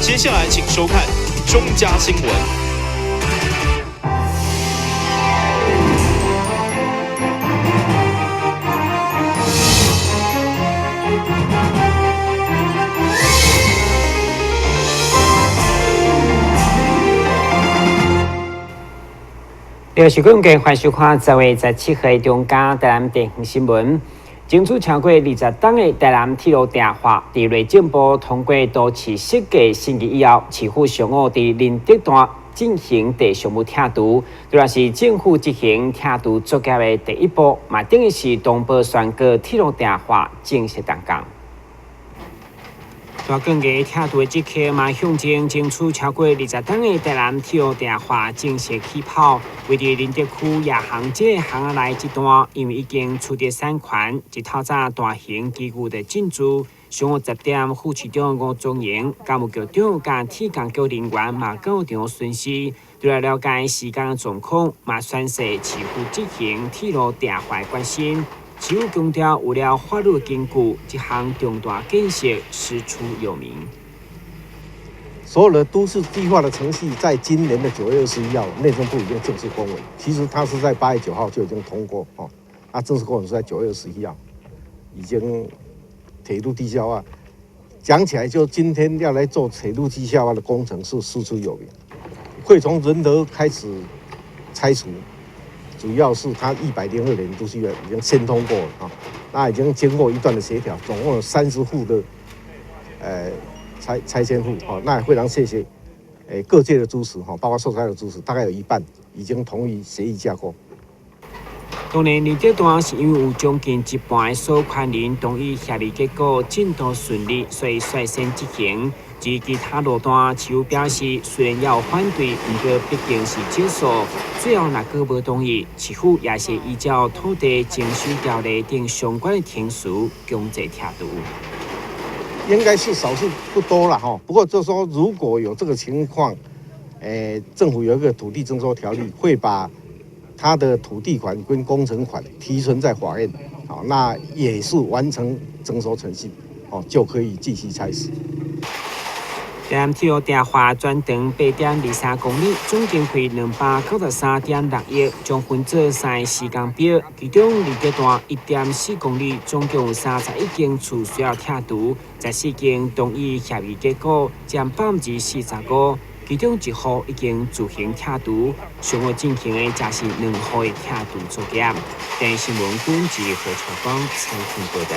接下來請收看中嘉新聞。电视观众欢迎收看10月17号中嘉台南地方新闻。争取超过20冬的台南铁路重划，伫内政部通过都市设计审议以后，市府上午伫仁德段进行地项目拆除，主要是政府执行拆除作业的第一步，嘛等于是东部宣告铁路重划正式动工。大钢架拆除的这刻，嘛象征争取超过20冬的台南铁路重划正式起跑。位伫仁德区夜航这个巷仔内这段，因为已经取得产权，一透早大型机具的进驻。上午10点，副市长吴宗营、工务局长佮铁工局人员嘛到场巡视，对来了解施工状况，嘛宣示市府执行铁路重划的决心。市府强调，有了法律根据，这项重大建设师出有名。所有的都市计划的程序，在今年的9月21号，内政部已经正式公文。其实它是在8月9号就已经通过哦，啊，正式公文是在九月二十一号，已经铁路地下化。讲起来，就今天要来做铁路地下化的工程是师出有名，会从仁德开始拆除。主要是他102年都市已经先通过了啊，那已经经过一段的协调，总共有30户的拆迁户哦，那也非常谢谢各界的支持哈，包括受灾的支持，大概有一半已经同意协议架构。当然，仁德段是因为有将近一半的所权人同意协议结果进度顺利，所以率先执行。至于其他路段，市府表示虽然也有反对，毋过毕竟是少数，最后若阁无同意，市府也是依照土地征收条例等相关的程序强制拆除。应该是少数不多了哈，不过就是说如果有这个情况，政府有一个土地征收条例，会把他的土地款跟工程款提存在法院，好，那也是完成征收程序，哦，就可以继续开始。台南铁路重划全长8.23公里，总经费293.6亿，将分做三个时间表。其中仁德段1.4公里，总共有31间厝需要拆除，14间同意协议结果占45%。其中一户已经自行拆除，上午进行的则是2户的拆除作业。电视新闻本是何朝光采访报道。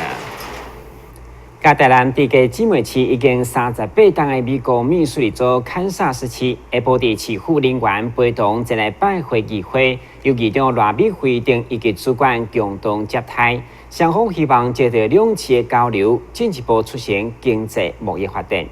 佮台南地价姊妹市已经38冬的美国密苏里州堪萨斯市，下晡伫市府人员陪同前来拜会议会，由议长赖美惠等以及主管共同接待，双方希望藉著两市的交流，进一步促成经济贸易发展。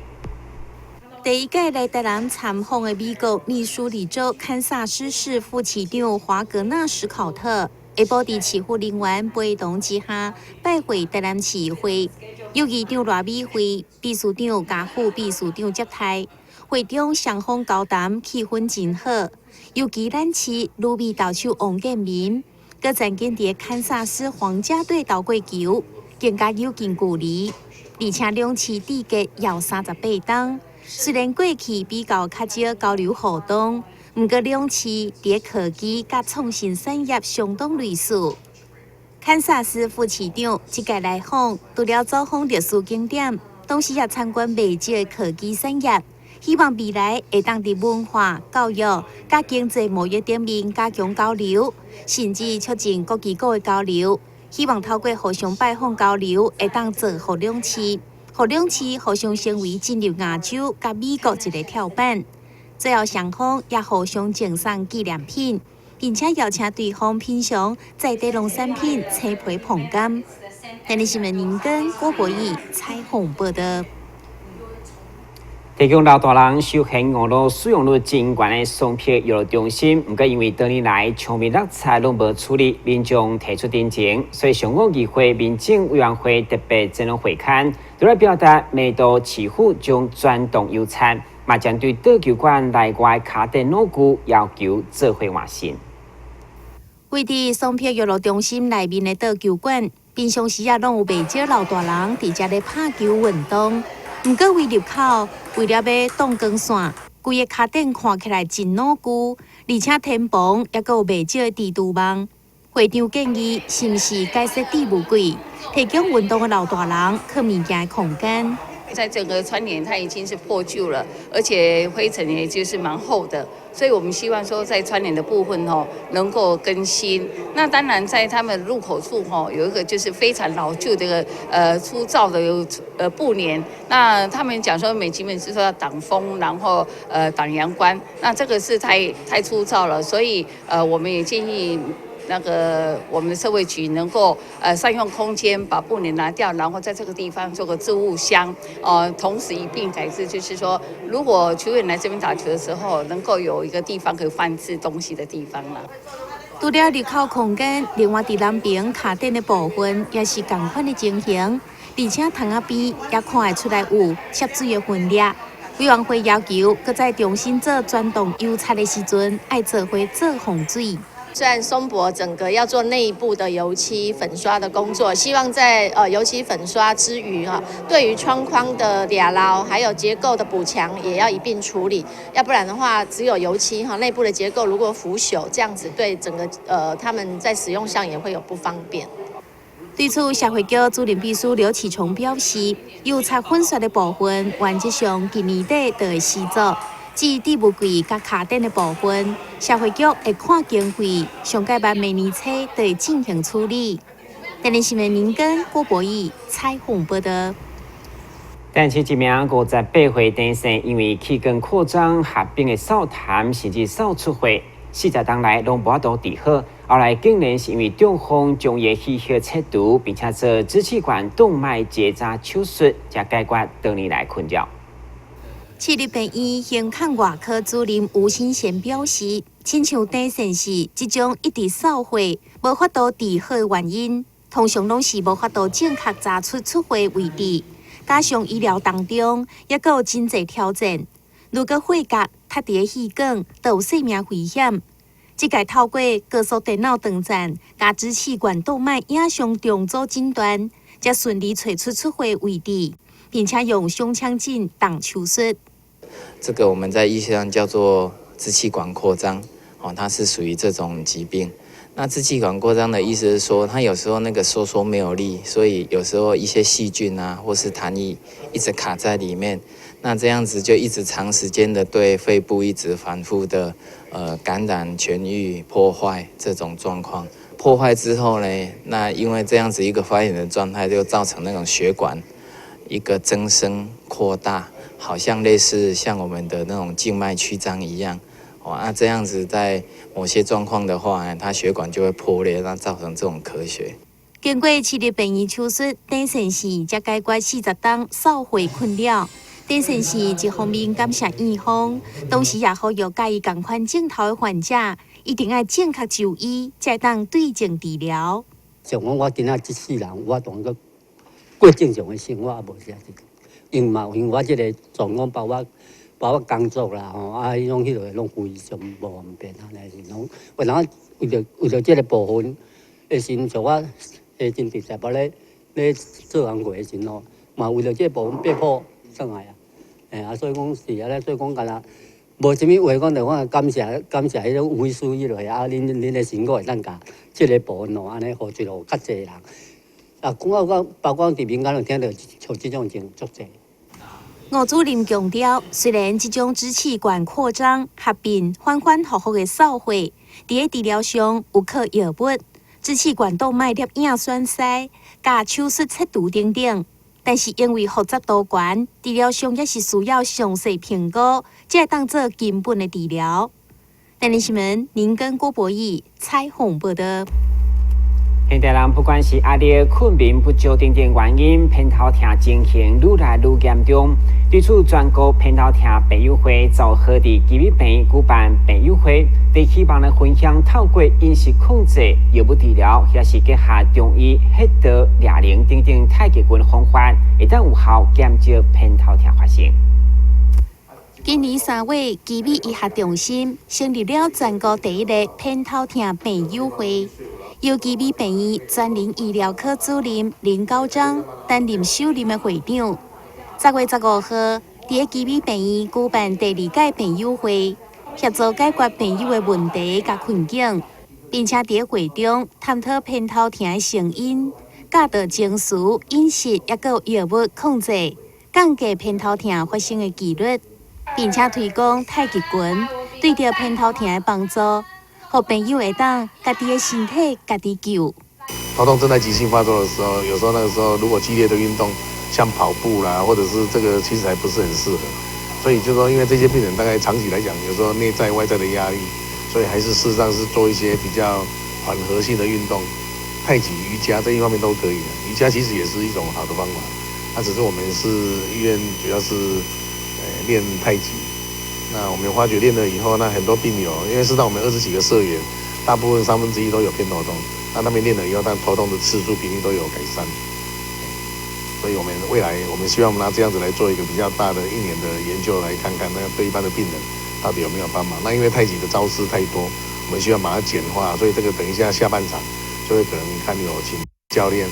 第一届來台南參訪的美國密蘇里州堪薩斯市副市長華格納史考特，下晡佇市府人員陪同之下拜會台南市議會，由議長賴美惠、秘書長佮副秘書長接待。會中雙方交談氣氛真好，尤其咱市女美投手王建民，閣曾經佇堪薩斯皇家隊投過球，更加有近距離，而且兩市締結有38冬。雖然過去比較較少交流活動，毋過兩市佇科技佮創新產業相當類似。堪薩斯副市長這屆來訪，除了走訪歷史景點，同時也參觀袂少的科技產業，希望未來會當佇文化、教育、佮經濟貿易頂面加強交流，甚至促進國際閣的交流。希望透過互相拜訪交流，會當造福兩市。予兩市互相成為進入亞洲佮美國一个跳板。最後雙方也互相贈送紀念品，並且邀請對方品嘗在地農產品青皮椪柑。台視新聞林根郭博義採訪報道。提供老大人休閒娛樂使用率真懸的松碧娛樂中心，毋過因為多年來牆面落漆攏無處理，民眾提出陳情，所以上午議會民政委員會特別前往會勘，對來表達美都市府將全棟油漆，嘛針對桌球館內外跤墊老舊，要求做伙換新。位佇松碧娛樂中心內面的桌球館，平常時也攏有袂少老大人佇遮咧拍球運動。毋過佇入口為了欲擋光線，規个跤頂看起來真老舊，而且天棚猶閣有袂少的蜘蛛網。會長建議，是毋是改設置物櫃，提供運動的老大人囥物件的空間。在整個窗簾，它已經是破舊了，而且灰塵也就是蠻厚的，所以我們希望說在窗簾的部分吼能夠更新。那當然在他們入口處吼有一個就是非常老舊的粗糙的布簾，那他們講說美其名是說要擋風，然後擋陽光，那這個是太粗糙了，所以我們也建議那個我們的社會局能夠善用空間，把布簾拿掉，然後在這個地方做個置物箱，同時一併改制，就是說，如果球員來這邊打球的時候，能夠有一個地方可以放置東西的地方啦。除了入口空間，另外佇南爿跤頂的部分也是仝款的情形，而且窗仔邊也看會出來有積水的痕跡。委員會要求，閣再重新做全棟油漆的時陣，愛做伙做防水。雖然松柏整個要做內部的油漆粉刷的工作，希望在油漆粉刷之餘哈，對於窗框的掠漏還有結構的補強也要一併處理，要不然的話，只有油漆哈內部的結構如果腐朽，這樣子對整個他們在使用上也會有不方便。對此，社會局主任秘書劉啟崇表示，油漆粉刷的部分原則上今年底就會施作。至於置物櫃佮跤頂的部分，社會局會看經費，上蓋萬明年初就會進行處理。台聯新聞林根郭博義採訪報道。但是，一名58歲陳姓，因為氣管擴張合併的嗽痰，甚至嗽出血，40冬來攏無法度治好。後來竟然是因為中風將伊氣血切除，並且做支氣管動脈結紮手術，才解決多年來困擾。市立病院胸腔外科主任吳新賢表示，親像陳先生這種一直嗽血，無法度治好的原因，通常攏是無法度正確查出出血位置，加上醫療當中猶閣有真濟挑戰，如果血壓塞佇个氣管，就有性命危險。這擺透過高速電腦斷層佮支氣管動脈影像重組診斷，才順利揣出出血位置，並且用胸腔鏡動手術。這個我們在醫學上叫做支氣管擴張，哦，它是屬於這種疾病。那支氣管擴張的意思是說，它有時候那個收縮沒有力，所以有時候一些細菌啊，或是痰液一直卡在裡面，那這樣子就一直長時間的對肺部一直反覆的感染、痊癒、破壞這種狀況。破壞之後呢，那因為這樣子一個發炎的狀態，就造成那種血管一個增生擴大。好像類似像我們的那種靜脈曲張一樣，哦，那這樣子在某些狀況的話，它血管就會破裂，那造成這種咳血。經過市立病院手術，陳先生才解決40冬嗽血困擾。陳先生一方面感謝院方，同時也呼籲佮伊仝款症頭的患者，一定愛正確就醫，才會當對症治療。像講我今仔這世人，我當閣過正常的生活，也無啥子。因嘛，因為我這個狀況，包括工作啦，吼啊，彼種彼落攏非常無方便啊，爾是攏，有當為著這個部分的時陣，像我彼陣佇台北咧做工課的時陣吼，嘛為著這個部分被迫轉來啊，嘿啊，所以講是按呢，所以講敢若無啥物話講，就講感謝感謝彼種吳醫師彼落啊，恁的成果會當共這個部分吼，按呢予一路較濟人。啊，講到講，包括佇民間有聽著像這種情足濟。吳主任強調，雖然這種支氣管擴張合併反反覆覆的嗽血，佇咧治療上有靠藥物、支氣管動脈攝影栓塞、佮手術切除等等，但是因為複雜度懸，治療上也是需要詳細評估，才會當做根本的治療。台聯新聞林根郭博義採訪報道。現代人不管是壓力、睏眠不足等等原因，偏頭痛情形愈來愈嚴重。對此，全國偏頭痛病友會就號佇奇美病院舉辦病友會，佇希望來分享透過飲食控制、藥物治療，抑是結合中醫、穴道、啞鈴等等太極拳方法，會當有效減少偏頭痛發生。今年3月，奇美醫學中心成立了全國第一个偏頭痛病友會，由奇美病院專門醫療科主任林高章擔任首任的會長。10月15號，佇个旗美病院舉辦第二屆病友會，協助解決病友的問題佮困境，並且佇个會中探討偏頭疼的成因、教導情緒、飲食，抑閣有藥物控制，降低偏頭疼發生的幾率，並且推廣太極拳對著偏頭疼的幫助，予病友會當家己的身體家己救。頭痛正在急性發作的時候，有時候那個時候如果激烈的運動，像跑步啦，或者是這個其實還不是很適合。所以就說，因為這些病人大概長期來講，有時候內在外在的壓力，所以還是事實上是做一些比較緩和性的運動，太極、瑜伽這一方面都可以的。瑜伽其實也是一種好的方法，那只是我們是醫院主要是練太極。那我們發覺練了以後，那很多病友，因為事實上我們20幾個社員，大部分1/3都有偏頭痛。那他們練了以後，但頭痛的次數頻率都有改善。所以我們未來，我們希望拿這樣子來做一個比較大的一年的研究，來看看那個對一般的病人到底有沒有幫忙。那因為太極的招式太多，我們希望把它簡化，所以這個等一下下半場就會可能看有請教練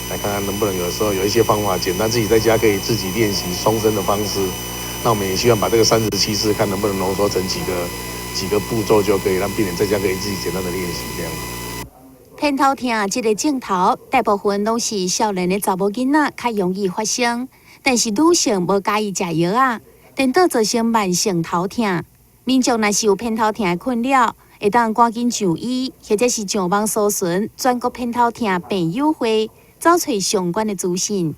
來看看能不能有時候有一些方法簡單自己在家可以自己練習鬆身的方式。那我們也希望把這個37式看能不能濃縮成幾個步驟，就可以讓病人在家可以自己簡單的練習這樣。偏頭疼這个症頭，大部分攏是少年的查某囡仔較容易發生，但是女性無佮意食藥仔，顛倒造成慢性頭疼。民眾若是有偏頭疼的困擾，會當趕緊就醫，或者是上網搜尋全國偏頭疼病友會，找揣相關的資訊。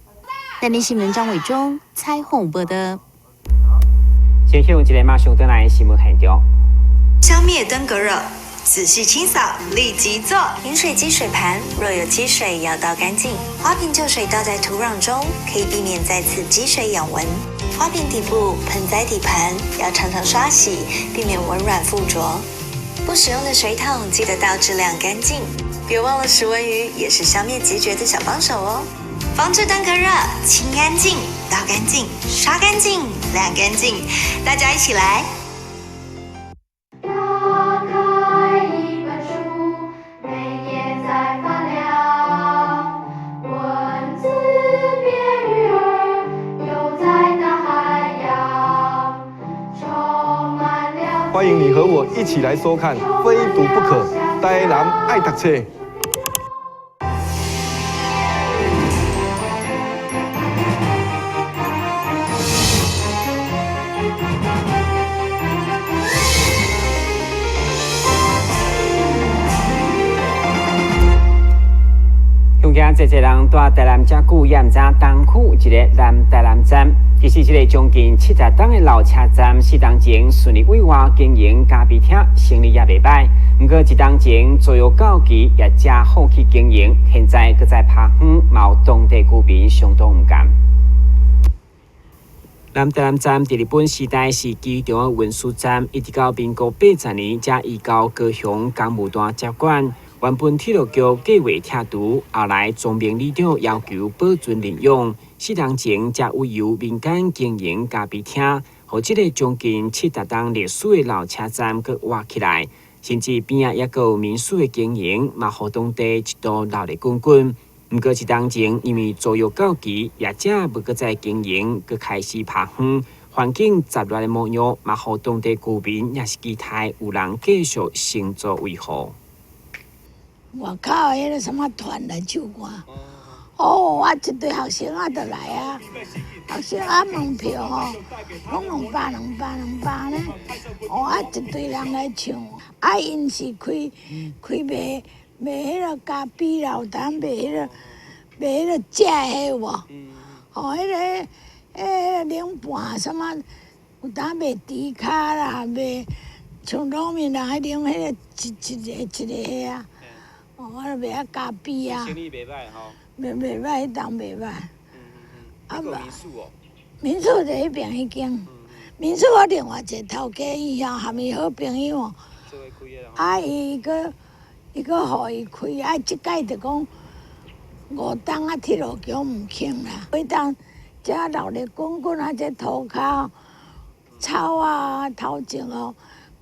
台視新聞張偉忠採訪報導。先向一个馬上轉來的新聞現場。消滅登革熱。仔細清掃，立即做。飲水機水盤若有積水，要倒乾淨。花瓶舊水倒在土壤中，可以避免再次積水養蚊。花瓶底部、盆栽底盤要常常刷洗，避免蚊卵附着。不使用的水桶記得倒置晾乾淨。別忘了食蚊魚也是消滅孑孓的小幫手哦。防治登革熱，清乾淨，倒乾淨，刷乾淨，晾乾淨，大家一起來。打開一本書，每頁在發亮，文字變魚兒，游在大海洋，充滿了。歡迎你和我一起來收看《非讀不可》，台南愛讀冊。這濟人蹛台南遮久，也毋知影東區有一个南台南站。其實，這个將近70棟的老車站，4冬前順利委外經營咖啡廳，生意也袂䆀。毋過，一冬前租約到期，業者放棄經營，現在閣再拍風，嘛予當地居民相當毋甘。南台南站佇日本時代是機場的運輸站，一直到民國80年才移到高雄工務段接管。原本鐵路局計劃拆除，後來莊明里長要求保存利用，4冬前才委由民間經營咖啡廳，予這个將近70棟歷史的老車站閣活起來，甚至邊仔抑閣有民宿的經營，嘛予當地一度熱鬧滾滾。毋過一冬前因為租約到期，業者無閣再經營，閣開始拍風，環境雜亂的模樣，嘛予當地居民也是期待有人繼續承租維護。外口彼个啥物團來唱歌，哦，啊一堆學生仔就來啊，學生仔門票吼，攏200、200、200呢，哦啊一堆人來唱，啊𪜶是開開賣賣彼个咖啡啦，有當賣彼个賣彼個食的有無？吼，彼个冷盤啥物，有當賣豬跤啦，賣像魯麵人彼種彼个一一個一個彼啊。哦，我就賣遐咖啡啊。生意袂䆀吼。袂䆀，彼當袂䆀。啊，民宿哦。民宿佇彼邊彼間，民宿我另外一个頭家伊吼，含伊好朋友哦。啊，伊閣伊閣予伊開，啊，這擺就講5冬啊，鐵路局毋肯啦。彼當遮鬧熱滾滾啊，這塗跤草啊頭前哦，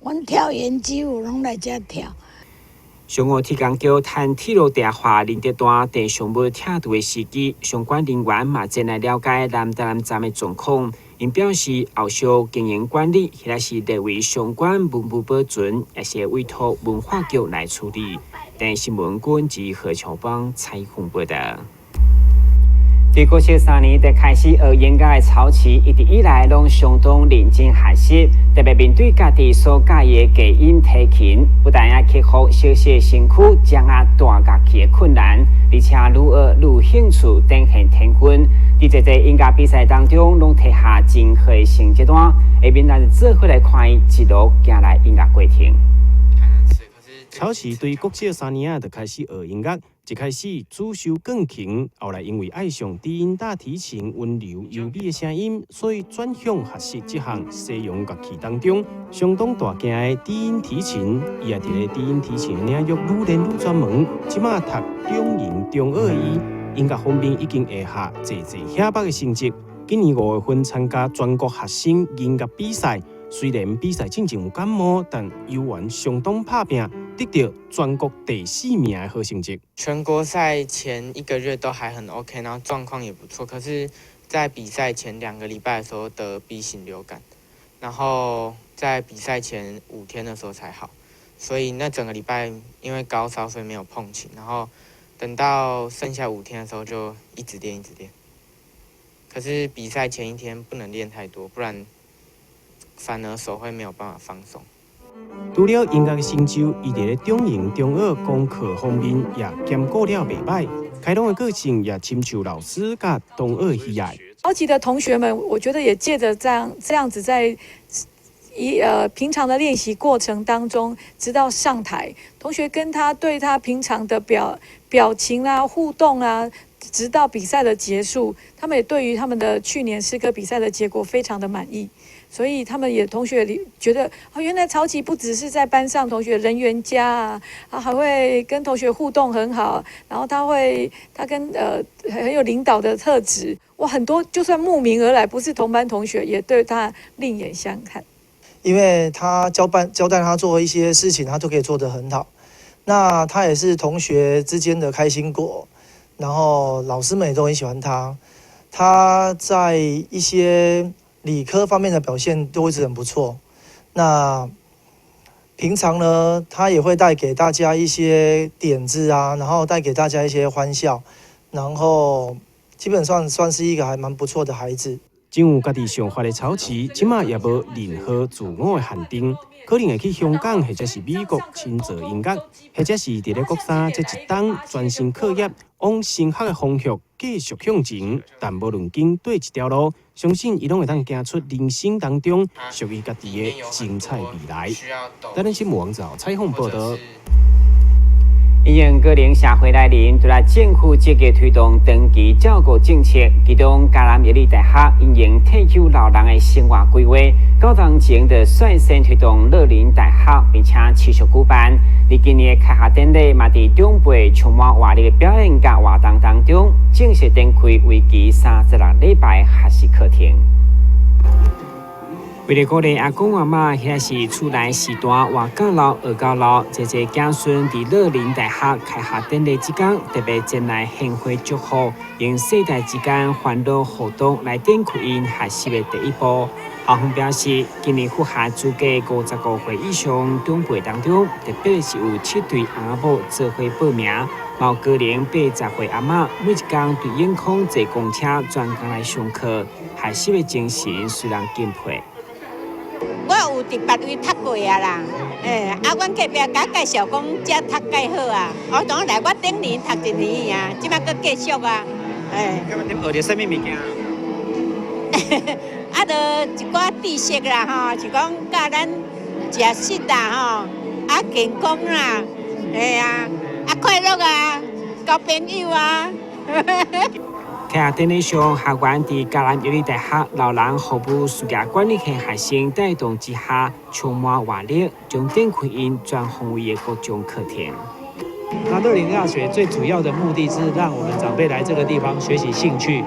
阮跳胭脂舞攏來遮跳。上午鐵工橋趁鐵路地下寧德段地上無拆除的時機，相關人員嘛前來了解南台南站的狀況。𪜶表示後續經營管理，或者是列為相關文物保存，也是委託文化局來處理。電視新聞軍及何長邦採訪報道。對國小3年就開始學音樂的曹琪，一直以來攏相當認真學習，特別面對家己所佮意的低音提琴，不但愛克服小小身軀掌握大樂器的困難，而且愈學愈有興趣，展現天分。佇濟濟音樂比賽當中，攏提下真好的成績單。下面咱就做伙來看伊一路行來音樂過程。曹琪對國小3年仔就開始學音樂，一開始主修鋼琴，後來因為愛上低音大提琴溫柔優美的聲音，所以轉向學習這項西洋樂器當中相當大件的低音提琴。伊也佇咧低音提琴的領域愈練愈專門，這馬讀中營中學的伊，音樂方面已經下下濟濟顯目的成績。今年5月份參加全國學生音樂比賽，雖然比賽進前有感冒，但猶原相當拍拚，得到全國第四名的好成績。全國賽前一個月都還很 OK，然後狀況也不錯。可是，在比賽前2個禮拜的時候得 B 型流感，然後在比賽前5天的時候才好。所以那整個禮拜因為高燒，所以沒有碰琴。然後等到剩下五天的時候，就一直練，一直練。可是比賽前一天不能練太多，不然反而手會沒有辦法放鬆。除了音樂的成就，伊佇咧中營中學功課方面也兼顧了袂䆀，開朗的個性也深受老師佮同學喜愛。高級的同學們，我覺得也借着這樣子在平常的練習過程當中，直到上台，同學跟他對他平常的表情啊、互動啊，直到比賽的結束，他們也對於他們的去年詩歌比賽的結果非常的滿意。所以他們也同學裡覺得，哦，原來曹琪不只是在班上同學人緣佳啊，他還會跟同學互動很好，然後他跟很有領導的特質，哇，很多就算慕名而來不是同班同學，也對他另眼相看。因為他交代他做一些事情，他都可以做得很好。那他也是同學之間的開心果，然後老師們也都很喜歡他。他在一些理科方面的表現都一直很不錯。那平常呢，他也會帶給大家一些點子啊，然後帶給大家一些歡笑，然後基本上算是一個還蠻不錯的孩子。真有家己想法的曹琪，這馬也無任何自我的限定，可能會去香港或者是美國深造音樂，或者是佇咧國三這一冬專心課業，往升學的方向繼續向前。但無論經佗一條路，相信伊攏會當行出人生當中屬於家己的精彩未來。台南新聞網站採訪報道。因應高齡社會來臨，除了政府積極推動長期照顧政策，其中嘉南藥理大學因應退休老人的生活規劃，九當前就率先推動樂齡大學，並且持續舉辦。佇今年的開學典禮，嘛佇長輩充滿活力的表演佮活動當中，正式展開為期36禮拜學習課程。為了鼓勵阿公阿嬤，或是厝內序大活到老學到老，濟濟子孫佇樂齡大學開學典禮這工，特別前來獻花祝福，用世代之間歡樂互動來展開𪜶學習的第一步。校方表示，今年符合資格55歲以上長輩當中，特別是有七對翁仔某做伙報名，有高齡80歲阿嬤，每一工對永康坐公車專工來上課，學習的精神使人敬佩。我有佇別位讀過啊啦，欸，啊，阮隔壁共我介紹講遮讀蓋好啊，我當來我頂年讀一年啊，這擺閣繼續啊，欸。咁你學著啥物物件？啊，著一寡知識啦吼，是講教咱食食啦吼，啊健康啦，嘿啊，啊快樂啊，交朋友啊。開學典禮上，學員佇嘉南藥理大學老人服務事業管理系學生帶動之下，充滿活力，將展開𪜶全方位的各種課程。那樂齡大學最主要的目的是讓我們長輩來這個地方學習興趣，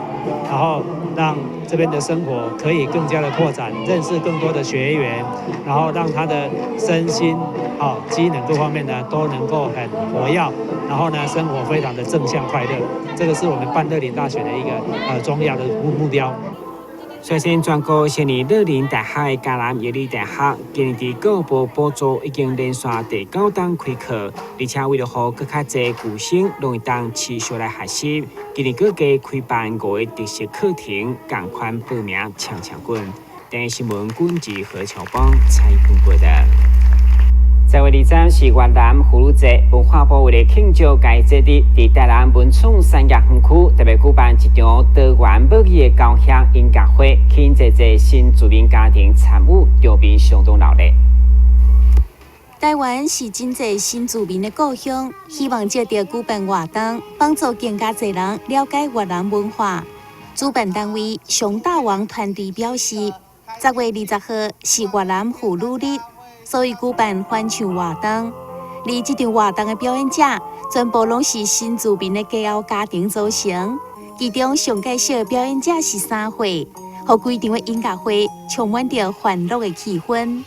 然後讓這邊的生活可以更加的拓展，認識更多的學員，然後讓他的身心、機能各方面呢都能夠很活躍，然後呢生活非常的正向快樂。這個是我們辦樂齡大學的一個重要的目標。率先全國成立樂齡大學的嘉南藥理大學，今年佇教育部補助已經連續第九冬開課，而且為了予閣較濟舊生攏會當持續來學習，今年閣加開辦五個特色課程，仝款報名搶搶滾。電視新聞軍事何秋邦採訪報導。10月23是越南婦女節，文化部為了慶祝該節日，佇台南文創產業園區特別舉辦一場多元母語的交響音樂會，吸引濟濟新住民家庭參與，場面相當熱鬧。台灣是真濟新住民的故鄉，希望藉著舉辦活動，幫助更加濟人了解越南文化。主辦單位熊大王團隊表示，10月20號是越南婦女日。所以舉辦歡唱活動，而這場活動的表演者全部攏是新住民的家後家庭組成。其中上介紹的表演者是三歲，予規場的音樂會充滿著歡樂的氣氛。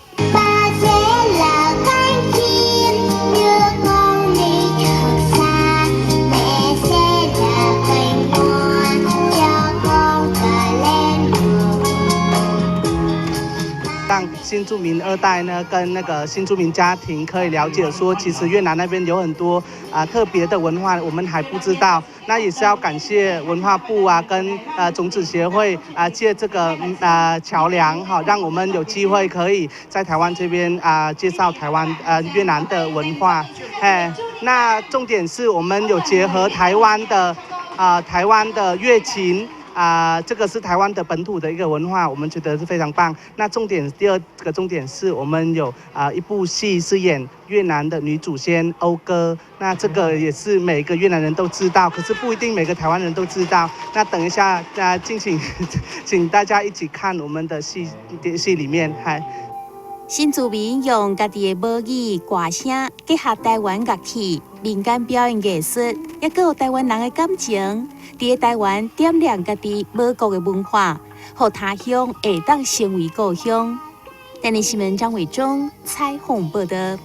讓新住民二代呢，跟那個新住民家庭可以了解說，其實越南那邊有很多啊特別的文化，我們還不知道。那也是要感謝文化部啊，跟種子協會啊，借這個橋梁哈，讓我們有機會可以在台灣這邊啊介紹台灣越南的文化。哎，那重點是我們有結合台灣的月琴。啊，這個是台灣的本土的一個文化，我們覺得是非常棒。那重點第二個重點是我們有一部戲是演越南的女祖先謳歌，那這個也是每個越南人都知道，可是不一定每個台灣人都知道。那等一下，敬請大家一起看我們的戲戲裡面，還。新住民用家己的母語歌聲，結合台灣樂器、民間表演藝術，抑閣有台灣人的感情，佇台灣點亮家己母國的文化，予他鄉會當成為故鄉。電視新聞張偉忠採訪報導。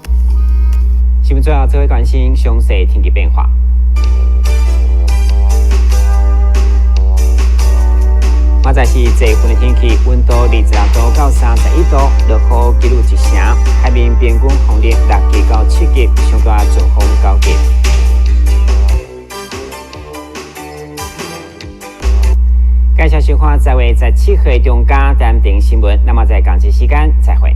新聞最後，做伙關心詳細天氣變化。明仔載是濟雲的天氣，溫度26度到31度，落雨幾率1成，海面平均風力6級到7級，上大陣風9級。感謝收看10月17號中間點評新聞，那麼在同一時間再會。